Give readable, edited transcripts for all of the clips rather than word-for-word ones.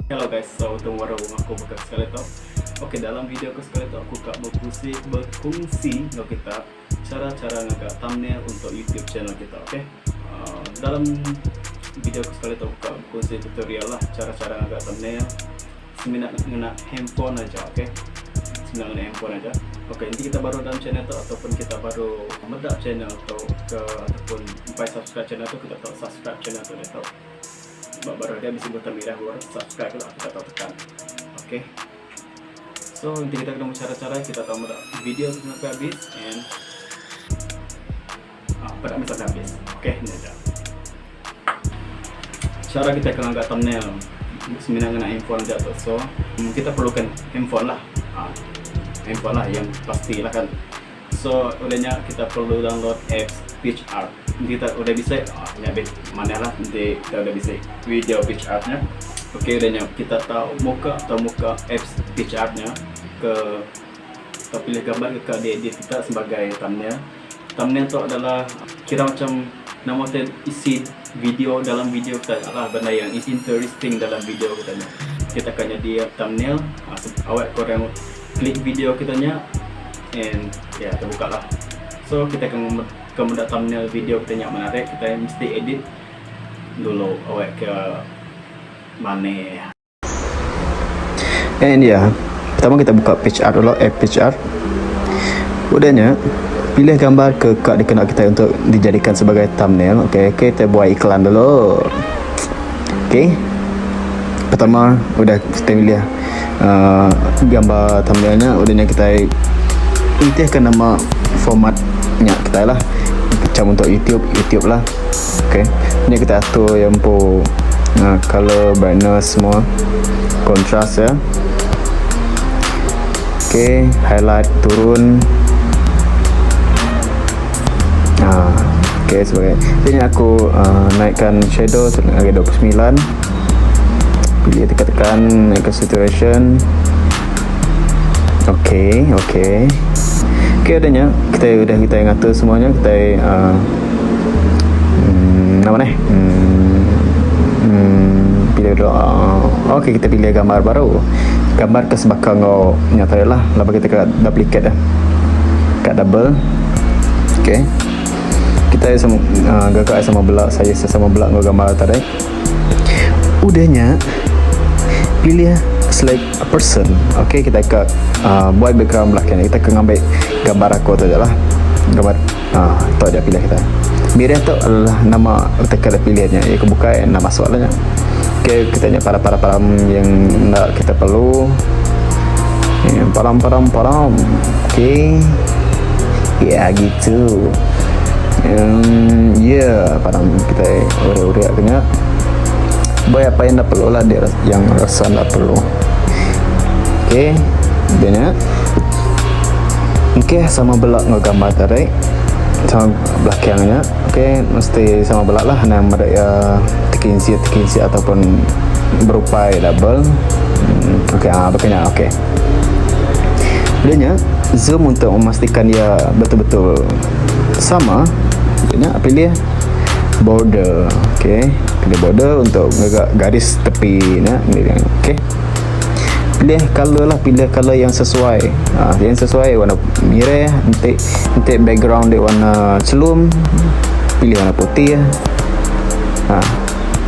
Hello guys, so betemu baru aku baka sekali tu. Ok dalam video aku sekali tu aku ka berkongsi berkongsi enggau kita cara-cara ngaga thumbnail untuk YouTube channel kita ok. Uh, dalam video aku sekali tu aku ka berkongsi tutorial lah cara-cara ngaga thumbnail semina ngena handphone aja ok. Semina ngena handphone aja. Ok enti kita baru dalam channel tu ataupun kita baru meda channel tu ke ataupun empai subscribe channel tu kita tau subscribe channel tu diatu. Ba baruh dia bisi button mirah baruh subscribe lah kita tau tekan. Ok. So enti kita kena cara-cara kita tau meda video tu sampai habis and ah, peda meh sampai habis. Ok nya aja. Cara kita kena ngaga thumbnail semina ngena handphone aja tu. So kita perlukan handphone lah. Ah, handphone lah yang pasti lah kan. So udah nya kita perlu download apps PicsArt. Enti kita udah bisi ah nya bit manah lah enti kita udah bisi video PicsArt nya. Ok udah nya kita tau muka tau muka apps PicsArt nya ke tau pilih gambar ke ka diedit kita sebagai thumbnail. Thumbnail tu adalah kira macam nama te isi video dalam video kita nya lah benda yang interesting dalam video kita nya. Kita akan nyadi thumbnail awak korang klik video kita nya and ya terbuka lah. So kita akan ke meda thumbnail video kita nya menarik kita mesti edit dulu awak ke maneh. And ya, pertama kita buka page art dulu, app page art. Udahnya, pilih gambar ke kad dikena kita untuk dijadikan sebagai thumbnail. Okey, okay, kita buat iklan dulu. Okey. Pertama, udah kita pilih gambar thumbnailnya, udahnya kita intihkan nama formatnya kita lah. Macam untuk YouTube, YouTube lah. Okey. Ni kita atur yang po color, brightness semua, kontras ya. Okey, highlight turun. Okey, sebagai ini aku naikkan shadow lagi 29. Pilih tekan-tekan, naikkan saturation. Okey, okey. Okey, adanya kita udah kita yang atur semuanya, kita nama ni? Pilih dulu. Okey, kita pilih gambar baru. Gambar ke sebaka ngau nyata lah. Lepas kita kat duplicate dah. Kat double. Okey. Kita sama gagak sama belak, saya sesama belak ngau gambar tadi. Udahnya pilih select a person. Okey, kita ke buat background belakang ni. Kita ke ngambil gambar aku tu je lah. Gambar tu aja pilih kita. Mirah tu adalah nama kita kena pilihnya. Ia kebuka nama soalannya. Okey, kita nya para-para param yang nak kita perlu. Yang param param param. Okey. Ya gitu. Ya, param kita ure-ure kena. Boy apa yang tak perlu lah, dia yang rasa tak perlu. Okey, dia ni. Okey, sama belak dengan gambar tadi. Sama belakangnya. Okey, mesti sama belak lah nama dia tekinsi tekinsi ataupun berupa double. Okey, begini, okey. Dia nya zoom untuk memastikan dia betul-betul sama. Dia nya pilih border. Okey, pilih border untuk ngagak garis tepi ni, ni dia. Okey. Pilih color lah, pilih color yang sesuai. Yang sesuai warna merah, nanti background dia warna celum, pilih warna putih.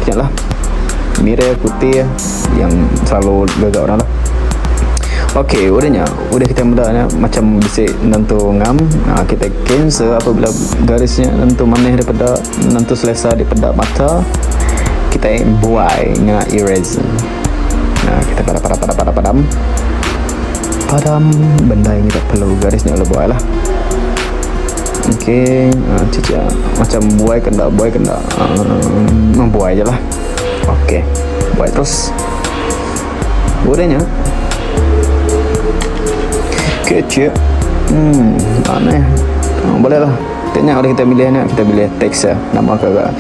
Lah. Merah, putih yang selalu gagak orang lah. Okey, udahnya, udah kita mudahnya macam bisik nentu ngam. Kita cancel apabila garisnya nentu maneh daripada nentu selesa daripada mata. Kita buai ngena erase. Kita pada pada pada pada padam. Padam benda yang kita perlu garisnya boleh buai lah. Okey, cicak macam buai kena, buai kena, membuai je lah. Okey, buai terus. Udahnya. Kecil. Aneh. Boleh lah. Tengok udah kita pilih ni, kita pilih teks ya. Nama kagak.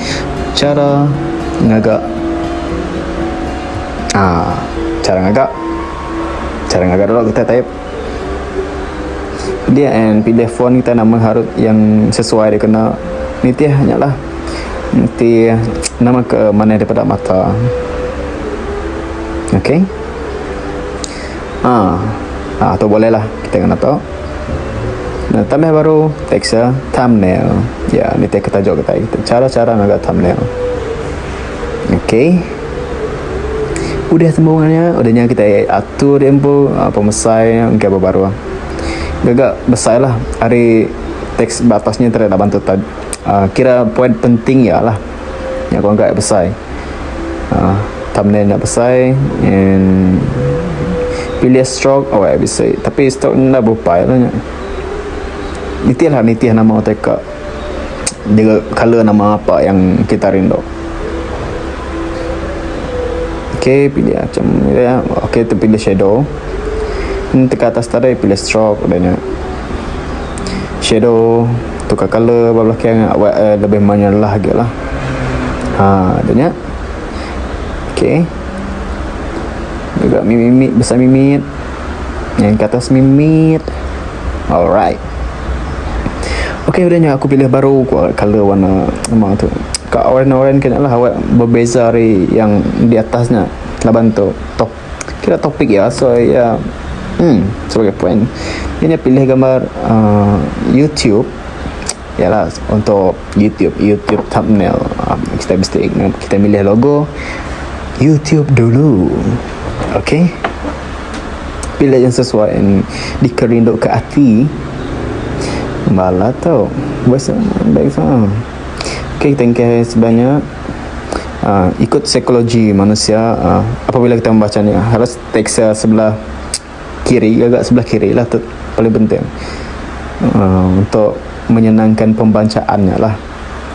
Cara ngagak. Cara ngagak. Cara ngagak dulu kita type. Dia and pilih font kita nama harus yang sesuai dia kena. Ni tiah nya lah. Nanti nama ke mana daripada mata. Okay. Ah, ah tu boleh lah kita kena tu. Nah, tambah baru teks ya, thumbnail. Ya, ni teks tajuk kita. Cara-cara ngaga thumbnail. Okay. Udah sambungannya, udahnya kita atur dia empu pemesai engke baru. Gaga besar lah hari teks batasnya terhadap bantu tad, kira poin penting ya lah. Yang kau anggap besar. Thumbnail nak besar and pilih stroke, oh ya bisa. Tapi stroke ni dah berupa lah nya. Nitih lah, nitih nama teka. Dia color nama apa yang kita rindu. Okey, pilih macam ni ya. Okey, kita pilih shadow. Ni tekan atas tadi pilih stroke dan ya. Shadow tukar color belah belakang awak lebih menyelah lagi lah. Ha, dan ya. Okey. Juga mimit besar mimit. Yang ke atas mimit. Alright. Okey, udahnya aku pilih baru color warna nama tu. Kat warna-warna kena lah awak berbeza dari yang di atasnya. Laban tu top kira topik ya. So ya, sebagai poin. Ini pilih gambar YouTube. Yalah untuk YouTube thumbnail. Kita mesti kita milih logo YouTube dulu. Okey. Pilih yang sesuai yang dikerinduk ke hati. Bala tau. Biasa baik sama. Okey, thank you sebanyak. Ikut psikologi manusia, apabila kita membacanya harus teks sebelah kiri, agak sebelah kiri lah tu paling penting. Untuk menyenangkan pembacaannya lah.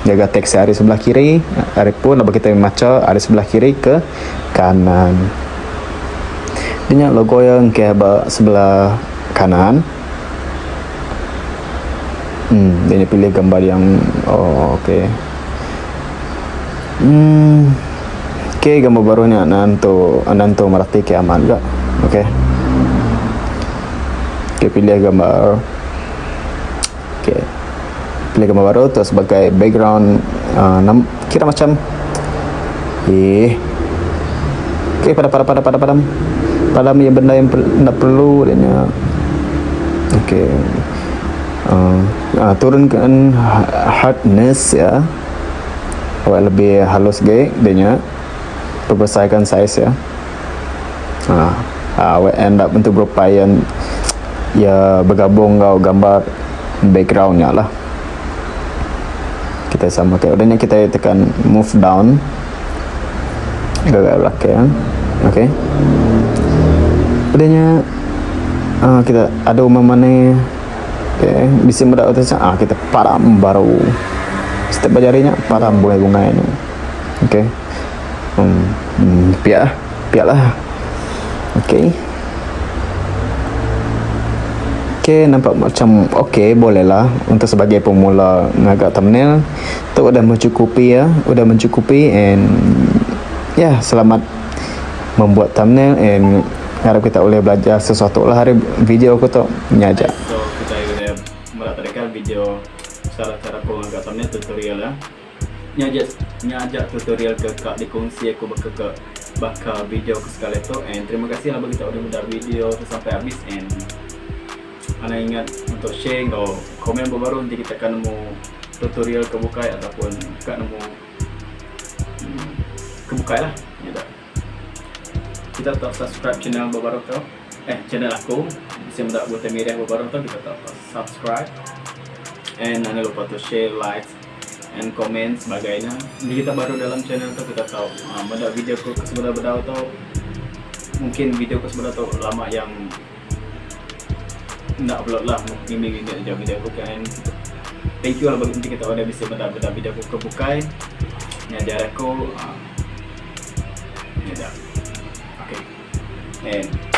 Jaga teks hari sebelah kiri, hari pun apabila kita membaca hari sebelah kiri ke kanan. Dia logo yang ke sebelah kanan. Dia pilih gambar yang oh okey. Okey, gambar baru ni Ananto Merati ke aman juga. Okey. Okey, pilih gambar. Okey. Pilih gambar baru tu sebagai background, kira macam Okey, pada. Padam yang benda yang tak perlu dia ni. Okey. Turunkan hardness ya. Awak lebih halus ge dia nya. Perbesarkan saiz ya. Awak end up untuk berupaya ya bergabung kau gambar backgroundnya lah. Kita sama kayak udahnya kita tekan move down. Agak belakang. Okey. Udahnya kita ada umum mana. Okey, bisa mudah atas, kita param baru. Setiap jarinya param bunga-bunga ini. Okey. Piak lah. Okey. Okey, nampak macam okey, boleh lah untuk sebagai pemula ngagak thumbnail. Tu udah mencukupi ya, udah mencukupi and ya, selamat membuat thumbnail and harap kita boleh belajar sesuatu lah hari video aku tu ni aja. So kita udah meratakan video cara-cara aku ngagak thumbnail tutorial ya. Ni ajak tutorial ke kak dikongsi aku bakal ke bakal video aku sekali tu and terima kasih lah bagi kita udah mendak video tu sampai habis and anda ingat untuk share atau komen baru nanti kita akan nemu tutorial kebukai ataupun kat nemu kebukai lah. Ya tak? Kita tak subscribe channel baru tu. Channel aku bisa mendak buat mirah baru tu kita tak subscribe and anda lupa tu share, like and komen sebagainya. Jadi kita baru dalam channel tu kita tahu mendak video aku ke sebelah bedau tu mungkin video aku sebelah tu lama yang nak upload lah mimpi mimpi aja video aku kan. Thank you lah bagi nanti kita ada bisa benda-benda video aku kebukai. Ni ajar aku. Ni dah. Okay. And